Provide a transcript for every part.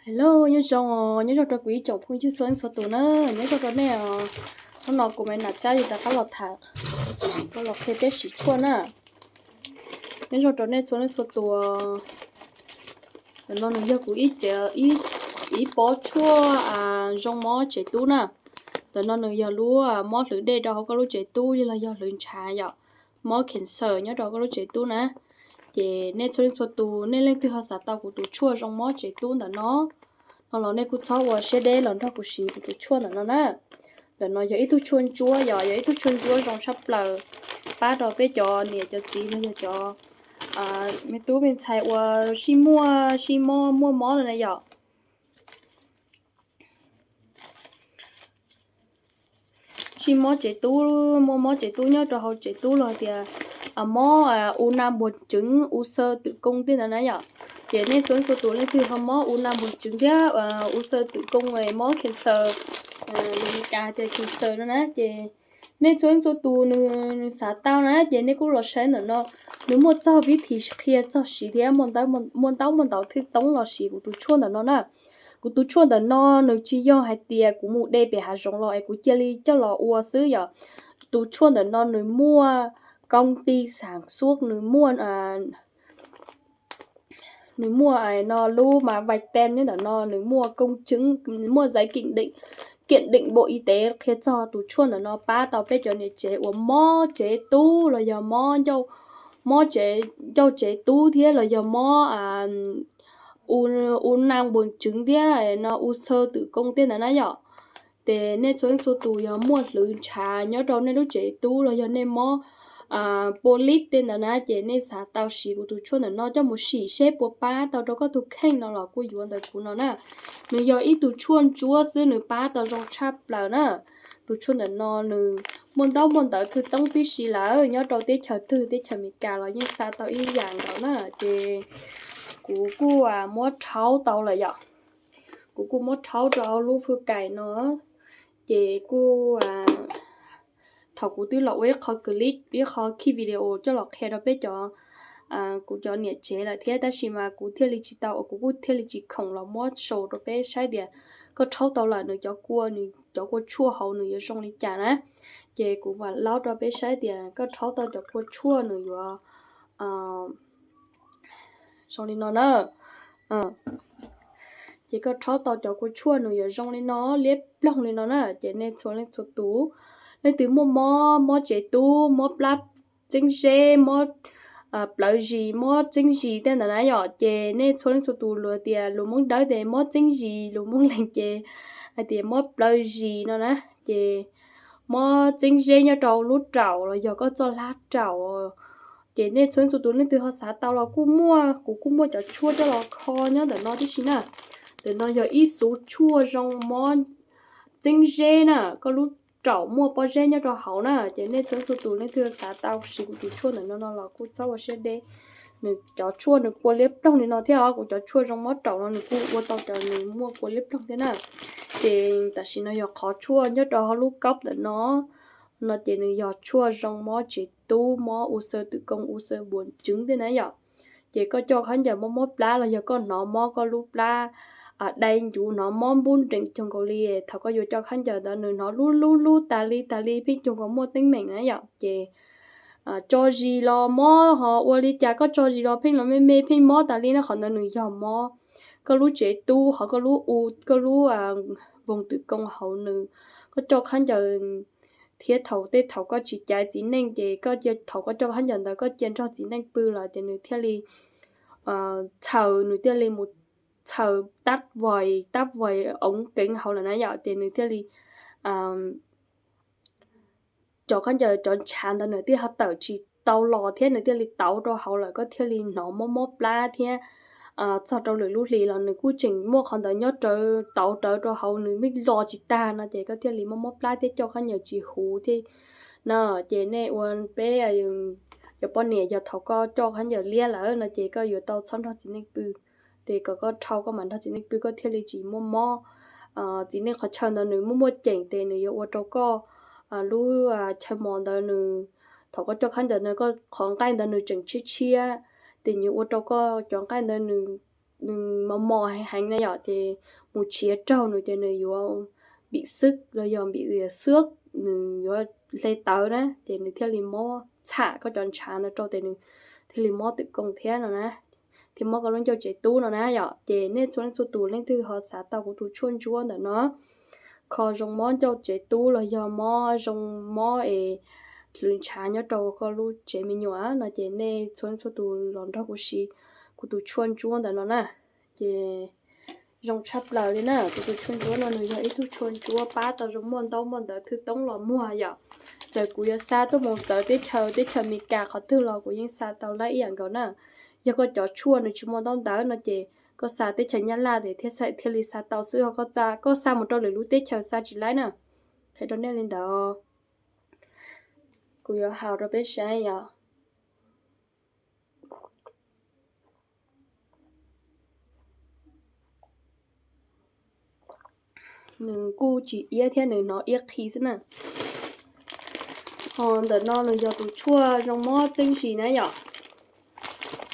Hello, nyob zoo, nyob zoo rau kuv ib tsoom phooj ywg txhua leej txhua tus na, nyob zoo rau nej os. Hnub no kuv Maiv Nam Tsab yog rov qab los tham, los qhia peb siv tshuaj na. Nyob zoo rau nej txhua leej txhua tus. Ntawm no nws yog kuv ib pob tshuaj zoo mob tsev tub na. Ntawm no nws yog lub mob hlwv dej rau hauv koj lub tsev tub los yog hlwv ntshav yom, mob cancer nyob rau koj lub tsev tub na. Ces nej txhua leej txhua tus, nej leej twg ho xav tau kuv tus tshuaj zoo mob tsev tub ntawm no, no los nej kuj txhob ua siab deb los nrog kuv siv kuv tus tshuaj ntawm no na. Ntawm no yog ib tug tshuaj ntsuab, yog, yog ib tug tshuaj ntsuab zoo tshaj plaws, pab rau peb cov niam cov txiv los yog cov me tub me ntxhais uas sib muaj, sib mob, muaj mob no na yom. Sib mob tsev tub, muaj mob tsev tub nyob rau hauv tsev tub los tias mob u nang buồng trứng, u xơ tử cung tej ntawd na yom. Ces nej txhua leej txhua tus leej twg ho mob u nang buồng trứng thiab u xơ tử cung, mob cancer, Meskas tias cancer no na, ces nej txhua leej txhua tus nws xav tau na ces nej kuj los saib ntawm no. Nws muaj txog vib thib qhia txog siv thiab muaj ntaub muaj ntawv thwj toob los siv kuv tus tshuaj ntawm no na. Kuv tus tshuaj ntawm no nws tsis yog hais tias kuv mus de pem hav zoov los es kuv cia li coj los ua xwb yom. Tus tshuaj ntawm no nws muaj công ty sản xuất, nws muaj, nws muaj no lub mas vaiv ten ntawm no, nws muaj công chứng, muaj giấy kiểm định Bộ Y tế qhia txog tus tshuaj ntawm no pab tau peb cov niam tsev uas mob tsev tub los yog mob ncauj, mob ncauj tsev tub thiab los yog mob u nang buồng trứng thiab no u xơ tử cung tej ntawd na yom. Ces nej txhua leej txhua tus yog muaj hlwv ntshav nyob rau nej lub tsev tub los yog nej mob polyp tej ntawd na ces nej xav tau siv kuv tus tshuaj ntawm no coj mus sim seb puas pab tau rau koj tus kheej no los kuj yuav ntawm kuv no na. Nws yog ib tug tshuaj ntsuab xwb nws pab tau zoo tshaj plaws na. Tus tshuaj ntawm no nws muaj ntaub muaj ntawv thwj toob tib si lawm, nyob rau teb chaws twg teb chaws Amelikas los yeej xa tau ib yam nkaus na. Ces kuv kuj muab rhaub tau lawm yom. Kuv kuj muab rhaub rau hauv lub fwj kais no. Ces kuj thaum kuv twb los ua ib qho clip, ib qho khij video coj los qhia rau peb cov, kuv cov niam tsev lawm thiab, tab sis mas kuv thiaj li tsis tau, kuv kuj thiaj li tsis khoom los muab show rau peb saib tias koj rhaub tau lawm nws cov kua, nws cov kua tshuaj hauv nws yuav zoo li cas na. Ces kuv mam laub rau peb saib tias koj rhaub tau cov kua tshuaj nws yuav zoo li no na. Ces koj rhaub tau cov kua tshuaj nws yuav zoo li no, liab ploog li no na. Ces nej txhua leej txhua tus, leej twg muaj mob, mob tsev tub, mob plab txeeb zeb, mob plawv zis, mob txeeb zis tej ntawd na yom, ces nej txhua leej txhua tus luag tias lus Hmoob Dawb tias mob txeeb zis, lus Hmoob Leeg ces hais tias mob plawv zis no na. Ces mob txeeb zeb nyob rau lub raum los yog koj txoj hlab raum, ces nej txhua leej txhua tus leej twg ho xav tau los kuj muaj, kuv kuj muaj cov tshuaj coj los kho nyob ntawm no tib si na. Ntawm no yog ib xuv tshuaj zoo mob txeeb zeb na, koj lub raum muaj pob zeb nyob rau hauv na, ces nej txhua leej txhua tus leej twg xav tau siv kuv tus tshuaj ntawm no no los kuj txhob ua siab deb. Nws cov tshuaj nws kua liab ploog li no thiab os, kuv cov tshuaj zoo mob raum no nws kuj ua tau cov nws muaj kua liab ploog thiab na. Ces tam sim no yog qhov tshuaj nyob rau hauv lub cốc ntawm no, no ces nws yog tshuaj zoo mob tsev tub, mob u xơ tử cung, u xơ buồng trứng tej na yom. Ces koj coj khaub ncaws mob mob plab los yog koj hnov mob koj lub plab dai ncuv, hnov mob npub nrees cuag nkaus li, thaum koj yuav coj khaub ncaws ntawd nws hnov lub lub lub tas li tas li pheej cuag nkaus muaj teeb meem na yom. Ces tso zis los mob, ho ua li cas koj tso zis los pheej los me me pheej mob tas li na, qhov ntawd nws yog mob koj lub tsev tub, ho koj lub u, koj lub vùng tử cung hauv nws. Koj coj khaub ncaws thiab thaum tej thaum koj tsis caiv txiv neej ces koj cia, thaum koj coj khaub ncaws ntawd koj cia nrog txiv neej pw lawm ces nws thiaj li txhaws, nws thiaj li mus txhaws tab vais, tab vais ống kính hauv lawm na yom, ces nws thiaj li cov khaub ncaws cov ntshav ntawd nws thiaj ho tawm tsis tau los thiab nws thiaj li tauv rau hauv lawm, koj thiaj li hnov mob mob plab thiab txog rau lwm lub hlis los nws kuj tseem muaj qhov ntawd nyob rawv tauv rawv rau hauv nws yeej los tsis tag no ces koj thiaj li mob mob plab thiab coj khaub ncaws tsis huv thiab na. Ces nej ua peb cov poj niam yog thaum koj coj khaub ncaws liab lawm no ces koj yuav tau txhob nrog txiv neej pw. Ces kom koj dhau koj mam nrog txiv neej pw koj thiaj li tsis muaj mob. Txiv neej qhov chaw ntawd nws muaj muaj ceem ces nws yuav ua rau koj lub chaw mos ntawd nws, thaum koj coj khaub ncaws ntawd koj qhov nqaij ntawd nws tseem tshiab tshiab, ces nws ua rau koj cov nqaij ntawd nws nws mos mos heev na yom, ces mus tshiav raug nws ces nws yuav npim xwb los yog npim xwb, nws yuav hle tawv na, ces nws thiaj li mob txham koj cov ntshav ntawd rau ces nws thiaj li mob twm koos thiab no na, thiaj mob koj lub ncauj tsev tub no na yom. Ces nej txhua leej txhua tus leej twg ho xav tau kuv tus tshuaj ntsuab ntawm no, kho zoo mob ncauj tsev tub los yog mob zoo mob es hlwv ntshav nyob rau koj lub tsev me nyuam no ces nej txhua leej txhua tus los nrog kuv siv kuv tus tshuaj ntsuab ntawm no na. Ces zoo tshaj plaws li na, kuv tus tshuaj ntsuab no nws yog ib tug tshuaj ntsuab pab tau zoo muaj ntaub muaj ntawv thwj toob los muag yom. Txawm kuv yuav xa tuaj mus txawv teb chaws, teb chaws Amelikas qhov twg los kuv yeej xa tau laib ib yam nkaus na. Yog koj cov tshuaj nws tsis muaj ntaub ntawv no ces koj xa teb chaws Nyab Laj ces thiaj li xa tau xwb, ho koj xa mus rau lwm lub teb chaws xa tsis laib na. Qhia rau nej li ntawd, kuv yuav haus rau peb saib yom. Nws kuj tsis iab thiab, nws hnov iab qhi xwb na. Ho ntawm no nws yog tus tshuaj zoo mob txeeb zis na yom.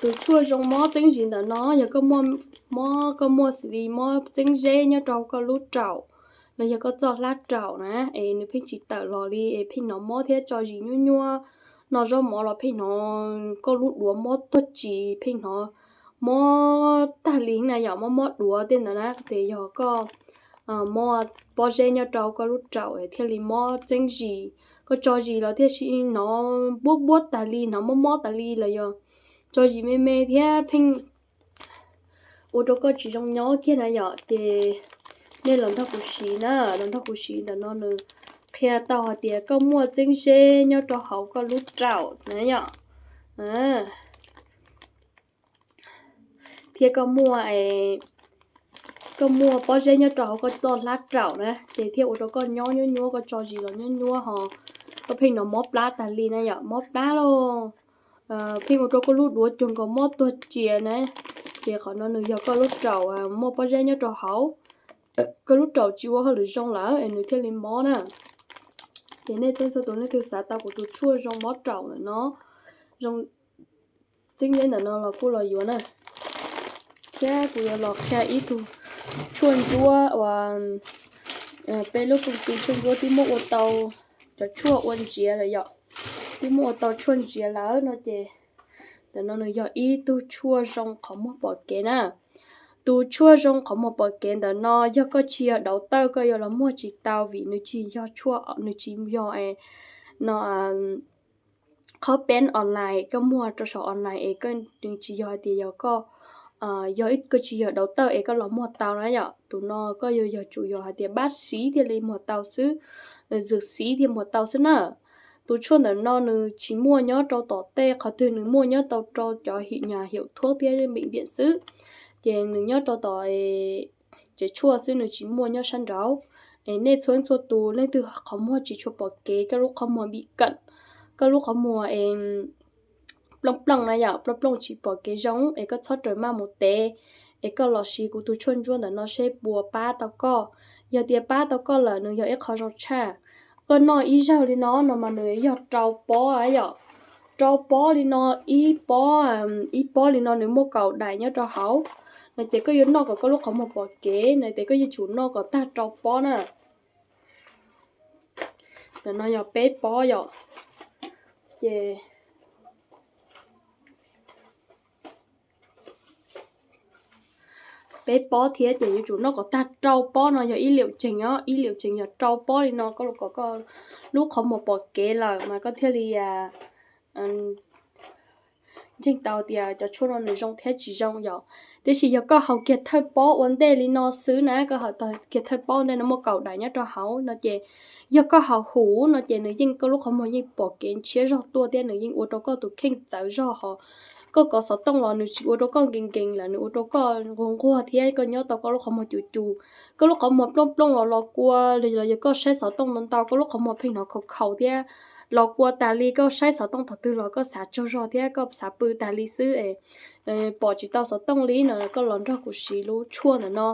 Tus tshuaj zoo mob txeeb zis ntawm no yog koj muaj mob, koj muaj xws li mob txeeb zeb nyob rau koj lub raum los yog koj txoj hlab raum na, es nws pheej tsis tawm los li es pheej hnov mob thiab tso zis nyuab nyuab, noj zaub mov los pheej hnov koj lub duav mob tuag tsis, pheej hnov mob tag li na yom, mob mob duav tej ntawd na, ces yog koj muaj pob zeb nyob rau koj lub raum thiaj li mob txeeb zis. Koj tso zis los thiaj li hnov npuab npuab tas li, hnov mob mob tas li los yog tso zis me me thiab pheej ua rau koj tsis zoo nyob kiag na yom, ces nej los nrog kuv siv na, los nrog kuv siv ntawm no nws qhia tau hais tias koj muaj txeeb zeb nyob rau hauv koj lub raum na yom, thiab koj muaj, koj muaj pob zeb nyob rau hauv koj txoj hlab raum na, ces thiaj ua rau koj nyob nyuab nyuab, koj tso zis los nyuab nyuab ho koj pheej hnov mob plab tas li na yom, mob plab los pheej ua rau koj lub duav cuag nkaus mob tuag tsias na. Ces qhov no nws yog koj lub raum muaj pob zeb nyob rau hauv, koj lub raum tsis ua hauj lwm zoo lawm es nws thiaj li mob na. Ces nej txhua txhua tus leej twg xav tau kuv tus tshuaj zoo mob raum ntawm no, zoo txeeb zeb ntawm no los kuj los yuav na. Thiab kuv yuav los qhia ib tug tshuaj ntsuab uas peb lub koom ti tshuaj ntsuab twb muab ua tau cov tshuaj ua ntsiav lawm yom, twb muab ua tau tshuaj ntsiav lawm no ces ntawm no nws yog ib tug tshuaj zoo qhov muag pom kev na. Tus tshuaj zoo qhov muag pom kev ntawm no yog koj tsis yog dauv tawj koj yuav los muag tsis tau vim nws tsis yog tshuaj, nws tsis yog no qhov peb online koj muag rau saum online es koj, nws tsis yog hais tias yog koj, yog koj tsis yog dauv tawj es koj los muag tau na yom. Tus no koj yuav yog tsum yog hais tias pab xiv thiaj li muag tau xwb, zwm xiv thiaj muag tau xwb na. Tus tshuaj ntawm no nws tsis muaj nyob rau tom tej qhov twg, nws muaj nyob tau rau cov him nyas hiaum thuab thiab npeem viam xwb. Ces nws nyob rau tom tsev tshuaj xwb, nws tsis muaj nyob sab nraud. Es nej txhua txhua tus leej twg qhov muag tsis tshua pom kev, koj lub qhov muag npim kawm, koj lub qhov muag plooj plooj na yom, plooj plooj tsis pom kev zoo es koj txhob raws maj mus tev, es koj los siv kuv tus tshuaj ntsuab ntawm no seb puas pab tau koj. Yog tias pab tau koj lawm nws yog ib qho zoo tshaj. Koj noj ib zaug li no no mas nws yog rau pob yom, rau pob li no, ib pob, ib pob li no nws muaj kaum daim nyob rau hauv. No ces koj yuav noj kom koj lub qhov muag pom kev no ces koj yuav tsum noj kom tag rau pob na. Ntawm no yog peb pob yom, ces peb pob thiab ces yuav tsum noj kom tag rau pob no yog ib liam tseem os, ib liam tseem yog rau pob li no koj los kom koj lub qhov muag pom kev lawm mas koj thiaj li ntseeg tau tias cov tshuaj no nws zoo thiab tsis zoo yom. Tiam sis yog koj haus kiag thawj pob ua ntej li no xwb na, koj haus kiag thawj pob ua ntej no muaj kaum daim nyob rau hauv no ces yog koj haus huv no ces nws yeej, koj lub qhov muag yeej pom kev ntshiab zog tuaj thiab nws yeej ua rau koj tus kheej txawv zog ho. Koj kov xov tooj los nws tsis ua rau koj nkees nkees lawm, nws ua rau koj nquag nquag thiab koj nyob tau koj lub qhov muag cus cus. Koj lub qhov muag plooj plooj los los kua, los yog koj saib xov tooj ntau ntau koj lub qhov muag pheej hnov khaus khaus thiab los kua tas li, koj saib xov tooj thaum twg los koj xav tsaug zog thiab koj xav pw tas li xwb es pom tsis tau xov tooj li no koj los nrog kuv siv lub tshuaj ntawm no.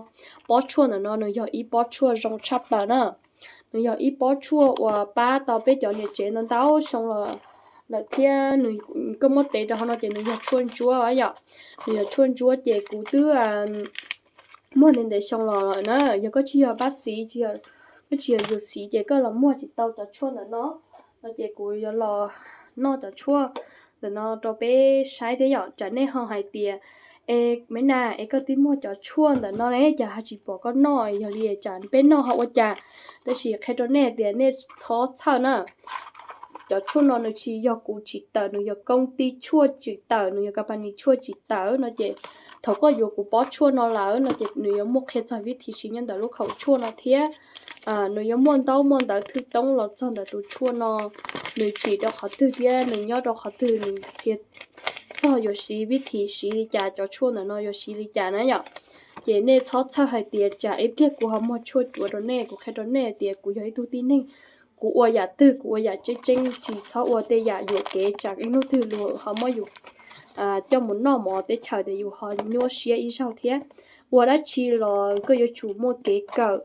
Pob tshuaj ntawm no nws yog ib pob tshuaj zoo tshaj plaws na. Nws yog ib pob tshuaj uas pab tau peb cov niam tsev ntau ntau xyoo los lawm thiab nws, koj muab tev rau hauv no ces nws yog tshuaj ntsuab yom. Nws yog tshuaj ntsuab ces kuv twb muag ntev ntev xyoo los lawm na. Yog koj tsis yog pab xiv, koj tsis yog yus xiv ces koj los muag tsis tau cov tshuaj ntawm no. No ces kuv yuav los noj cov tshuaj ntawm no rau peb saib thiab yom. Tsam nej ho hais tias, es Maiv Nas, es koj twb muag cov tshuaj ntawm no ne, cas ho tsis pom koj noj, yog li tsam peb noj ho ua cas? Tab sis qhia rau nej tias nej txhob txhawj na. Cov tshuaj no nws tsis yog kuv tsim tawm, nws yog koob tij tshuaj tsim tawm, nws yog company tshuaj tsim tawm no ces thaum koj yuav kuv pob tshuaj no lawm no ces nws yuav muaj qhia txog vib thim siv nyob ntawm lub khaum tshuaj no thiab. Nws yuav muaj ntaub muaj ntawv thwj toob los txog ntawm tus tshuaj no, nws tsim rau qhov twg thiab nws nyob rau qhov twg, nws qhia txog yuav siv vib thim siv li cas, cov tshuaj ntawm no yuav siv li cas na yom. Ces nej txhob txhawj hais tias tsam ib pliag kuv ho muag tshuaj cuav rau nej, kuv qhia rau nej tias kuv yog ib tug tib neeg, kuv ua yam twg kuv ua yam tseeb tseeb, tsis txhob ua tej yam yuam kev tsam ib hnub twg luag ho muab yus coj mus noj mov teb chaws tias yus ho nyuaj siab ib zaug thiab. Ua dab tsi los koj yuav tsum muaj kev kawm,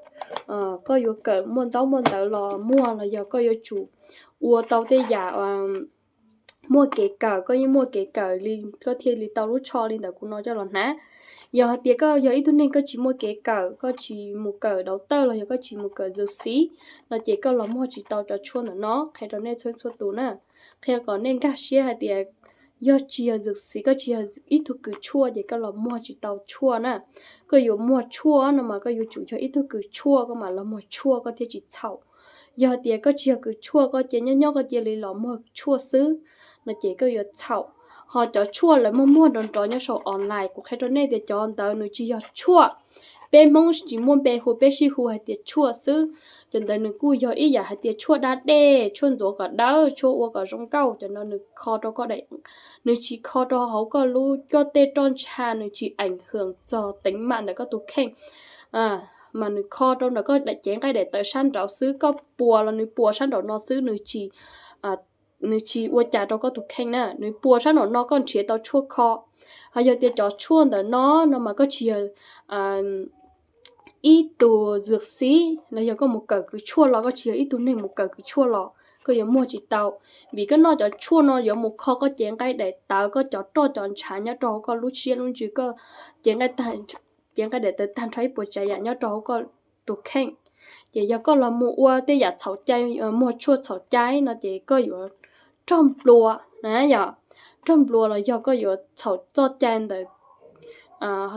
koj yuav kawm muaj ntaub muaj ntawv los muag los yog koj yuav tsum ua tau tej yam muaj kev kawm, koj yeej muaj kev kawm li koj thiaj li tau lub tsho li ntawm kuv no coj los hnav. Yog hais tias koj yog ib tug neeg koj tsis muaj kev kawm, koj tsis mus kawm daus tawj los yog koj tsis mus kawm zws xiv no ces koj los muag tsis tau cov tshuaj ntawm no, qhia rau nej txhua txhua tus na. Qhia kom nej nkag siab hais tias yog tsis yog zws xiv, koj tsis yog ib tug kws tshuaj ces koj los muag tsis tau tshuaj na. Koj yuav muag tshuaj no mas koj yuav tsum yog ib tug kws tshuaj koj mam los muag tshuaj koj thiaj tsis txhaum. Yog hais tias koj tsis yog kws tshuaj koj cia nyob nyob koj cia li los muag tshuaj xwb no ces koj yuav txhaum. Ho cov tshuaj lawv muag muag nrov nrov nyob saum online, kuv qhia rau nej tias cov ntawd nws tsis yog tshuaj. Peb Hmoob tsis muaj npe hu, peb sib hu hais tias tshuaj xwb. Cov ntawd nws kuj yog ib yam hais tias tshuaj da dej, tshuaj ntxuav kom dawb, tshuaj ua kom zoo nkauj, cov no nws kho rau koj, nws tsis kho rau hauv koj lub, koj tej roj ntsha, nws tsis ảnh hưởng txog tính mạng ntawm koj tus kheej. Mas nws kho rau ntawm koj daim cev nqaij daim tawv sab nraud xwb, koj puas los nws puas sab nraum no xwb, nws tsis ua cas rau koj tus kheej na. Nws puas sab nraum no koj nrhiav tau tshuaj kho. Ho yog tias cov tshuaj ntawm no no mas koj tsis yog ib tug zws xiv los yog koj mus kawm kws tshuaj los, koj tsis yog ib tug neeg mus kawm kws tshuaj los koj yuav muag tsis tau. Vim koj noj cov tshuaj no yuav mus kho koj cev nqaij daim tawv, koj cov roj cov ntshav nyob rau hauv koj lub siab lub ntsws, koj cev nqaij daim tawv tag nrho ib puas tsav yam nyob rau hauv koj tus kheej. Ces yog koj los mus ua tej yam txhaum cai, muag tshuaj txhaum cai no ces koj yuav raug nplua na yom, raug nplua los yog koj yuav txhaum txoj cai ntawm,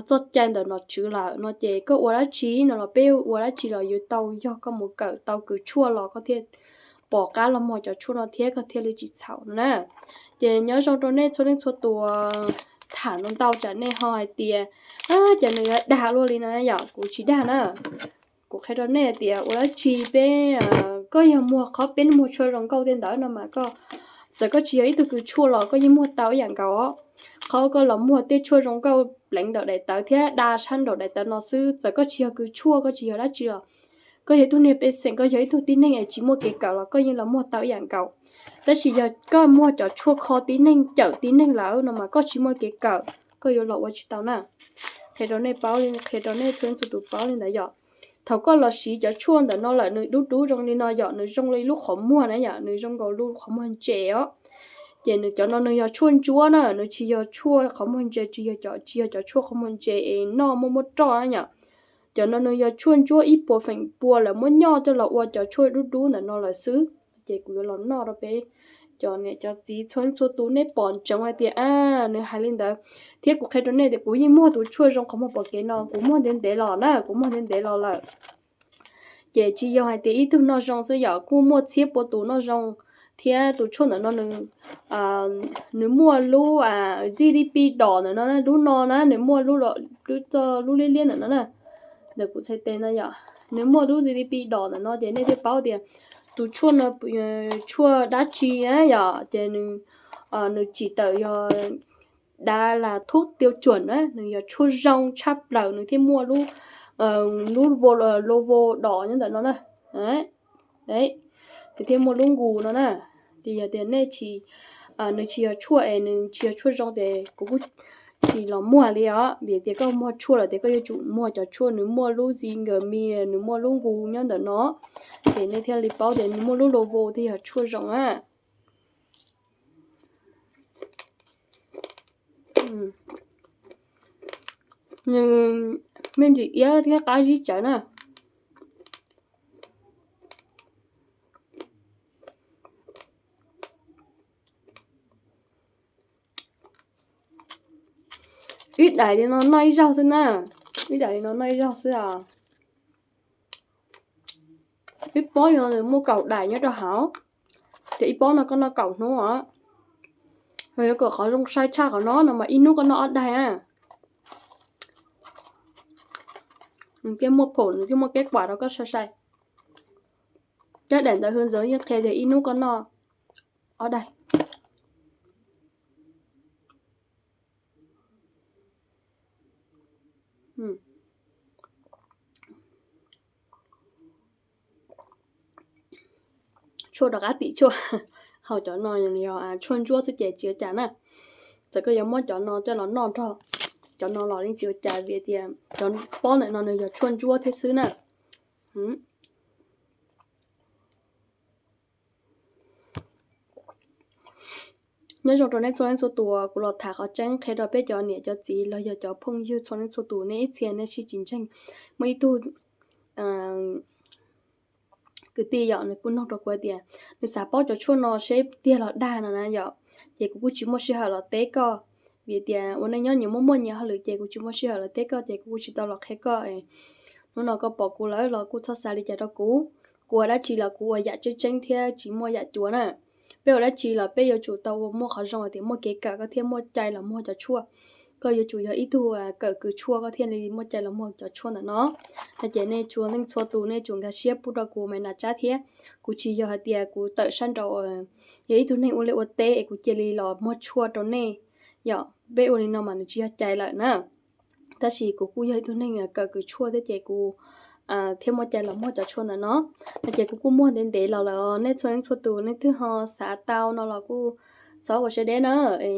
txoj cai ntawm nom tswv lawm no ces koj ua dab tsi no los peb ua dab tsi los yuav tau, yog koj mus kawm tau kws tshuaj los koj thiaj pom qab los muag cov tshuaj no thiab koj thiaj li tsis txhaum no na. Ces nyob zoo rau nej txhua leej txhua tus, tham ntau ntau tsam nej ho hais tias, ces nws yuav dag luaj li no yom, kuv tsis dag na. Kuv qhia rau nej tias ua dab tsi peb, koj yog muag qhov peb muag tshuaj zoo nkauj tej ntawd no mas koj, txawm koj tsis yog ib tug kws tshuaj los koj yeej muag tau ib yam nkaus. Qhov koj los muag tej tshuaj zoo nkauj pleev nraum daim tawv thiab da sab nraum daim tawv no xwb, txawm koj tsis yog kws tshuaj, koj tsis yog dab tsi los, koj yog ib tug niag pej xeem, koj yog ib tug tib neeg es tsis muaj kev kawm los koj yeej los muag tau ib yam nkaus. Tab sis yog koj muag cov tshuaj kho tib neeg, cawm tib neeg lawm no mas koj tsis muaj kev kawm, koj yuav los ua tsis tau na. Qhia rau nej paub li, qhia rau nej txhua leej txhua tus paub li ntawd yom. Thaum koj los siv cov tshuaj ntawm no lawm nws dub dub zoo li no yom, nws zoo li lub qhov muag na yom, nws zoo nkaus lub qhov muag ntses os. Ces nws cov no nws yog tshuaj ntsuab na, nws tsis yog tshuaj qhov muag ntses, tsis yog cov, tsis yog cov tshuaj qhov muag ntses es noj muaj muaj roj na yom. Cov no nws yog tshuaj ntsuab ib puas feem pua lawv muab nyoj coj los ua cov tshuaj dub dub ntawm no lawm xwb. Ces kuv yuav los noj rau peb cov niam cov txiv txhua leej txhua tus nej pom ntsoov hais tias a, nws hais li ntawd. Thiab kuv qhia rau nej tias kuv yeej muag tus tshuaj zoo qhov muag pom kev no, kuv muag ntev ntev los na, kuv muag ntev ntev los lawm. Ces tsis yog hais tias ib tug noj zoo xwb yom, kuj muaj txhiab pua tus noj zoo. Thiab tus tshuaj ntawm no nws, nws muaj lub G D P dos ntawm no, lub no na, nws muaj lub, lub liab liab ntawm no na, ntawm kuv txhais tes no yom, nws muaj lub G D P dos ntawm no ces nej thiaj paub tias tus tshuaj no tshuaj dab tsi na yom. Ces nws, nws tsim tawm yog dav las thub tiau tsuam na, nws yog tshuaj zoo tshaj plaws nws thiaj muaj lub, lub logo dos nyob ntawm no na. Nws thiaj muaj lub nkus no na. Ces yog tias nej tsis, nws tsis yog tshuaj es nws tsis yog tshuaj zoo ces kuv kuj tsis los muag li os. Vim tias koj muag tshuaj lawm ces koj yuav tsum muag cov tshuaj nws muaj lub zis nkawd mi, nws muaj lub nkus nyob ntawm no, ces nej thiaj li paub tias nws muaj lub logo thiaj yog tshuaj zoo na. Nws me ntsis iab thiab qab zib tsawv na. Ib daim li no noj ib zaug xwb na. Ib daim li no noj ib zaug xwb os. Ib pob no nws muaj kaum daim nyob rau hauv, ces ib pob no koj noj kaum hnub os. Yog yuav kom qhov zoo sai tshaj qhov no no mas ib hnub koj noj ob daim na. Nws thiaj muaj phoom, nws thiaj muaj kev kuam rau koj sai sai. Cov daim ntawv hwm ntxoov yeej qhia tias ib hnub koj noj ob daim. Tshuaj rov qab tim tshuaj. Hauv cov no yog tshuaj ntsuab xwb ces tsis ua cas na. Txawm koj yuav muab cov no coj los noj nrog cov no los yeej tsis ua cas vim tias cov pob ntawm no nws yog tshuaj ntsuab thiab xwb na. Nyob zoo rau nej txhua leej txhua tus, kuv los tham qhov tseeb qhia rau peb cov niam cov txiv los yog cov phooj ywg txhua leej txhua tus, nej ib txhia nej sib tsis ntseeg. Muaj ib tug kwv tij yom, nws kuj noog rau kuv hais tias nws xav paub cov tshuaj no seb tiag los dag no na yom, ces kuv kuj tsis muaj sij hawm los teb koj. Vim tias ua neej nyob nyias muaj muaj nyias hauj lwm ces kuv tsis muaj sij hawm los teb koj ces kuv kuj tsis tau los qhia koj. Hnub no koj pom kuv lawm los kuj txhob xav li cas rau kuv. Kuv ua dab tsi los kuv ua yam tseeb tseeb thiab tsis muaj yam cuav na. Peb ua dab tsi los peb yuav tsum tau ua muaj qhov zoo hais tias muaj kev kawm koj thiaj muaj cai los muag cov tshuaj. Koj yuav tsum yog ib tug kawm kws tshuaj koj thiaj li muaj cai los muag cov tshuaj ntawm no. No ces nej txhua leej txhua tus nej tsum nkag siab pub rau kuv Maiv Nas Tsab thiab. Kuv tsis yog hais tias kuv tawm sab nraud, yog ib tug neeg ua liaj ua teb es kuv cia li los muag tshuaj rau nej. Yom, peb ua li no mas nws tsis yog cai lawm na. Tab sis kuv kuj yog ib tug neeg kawm kws tshuaj thiab ces kuv thiaj muaj cai los muag cov tshuaj ntawm no. No ces kuv kuj muag ntev ntev los lawm os. Nej txhua leej txhua tus leej twg ho xav tau no los kuj txhob ua siab deb na.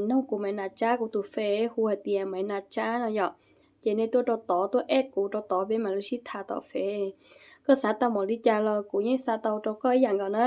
Noog kuv Maiv Nas Tsab, kuv tus Face hu hais tias Maiv Nas Tsab no yom. Ces nej tuaj rau tod, tuaj add kuv rau tod, peb mam li sib tham tom Face. Koj xav tau npaum li cas los kuv yeej xa tau rau koj ib yam nkaus na.